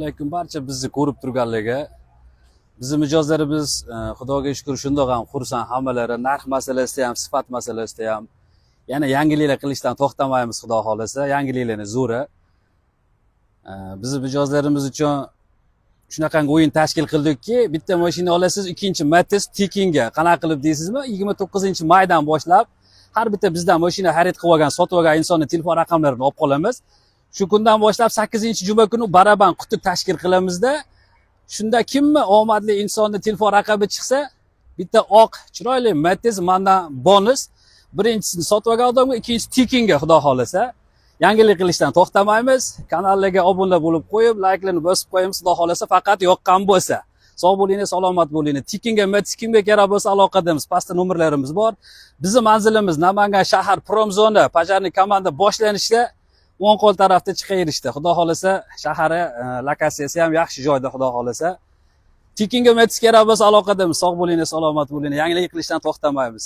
Alaykum barcha bizni ko'rib turganlarga. Bizni mijozlarimiz, xudoga shukur, shundoq ham xursand hammalari, narx masalasida ham, sifat masalasida ham. Yana yangiliklar qilishdan to'xtamaymiz, xudo xohlasa, yangiliklarni zo'ri. Bizni mijozlarimiz uchun shunaqangi o'yin tashkil qildikki, bitta mashina olasiz, ikkinchi Matiz tekinga. Qanaqa qilib deysizmi? 29-maydan boshlab har bitta bizdan mashina xarid qilib olgan, sotib olgan insonni telefon raqamlarini olib qolamiz. Shu kundan boshlab 8-juma kuni baraban quti tashkil qilamizda, shunda kimmi omadli insonni telefon raqami chiqsa, bitta oq chiroyli Matiz mandan bonus. Birinchisini sotib olgan odamga, ikkinchisi tekinga, xudo xohlasa. Yangilik qilishdan to'xtamaymiz. Kanallarga obuna bo'lib qo'yib, layklarni bosib qo'yamiz, xudo xohlasa, faqat yoqqan bo'lsa. Sog' bo'linglar, salomat bo'linglar. Tekinga Matiz kimga kerak bo'lsa, aloqadamiz. Pastda nomerlarimiz bor. Bizni manzilimiz Namangan shahar, Promzona, пожарный komanda boshlanishda o'ng qo'l tarafda chiqaverishda. Xudo xohlasa, shahari lokatsiyasi ham yaxshi joyda, xudo xohlasa. Tekinga Matiz kerak bo'lsa, aloqadamiz. Sog' bo'linglar, salomat bo'linglar. Yangilik qilishdan to'xtamaymiz.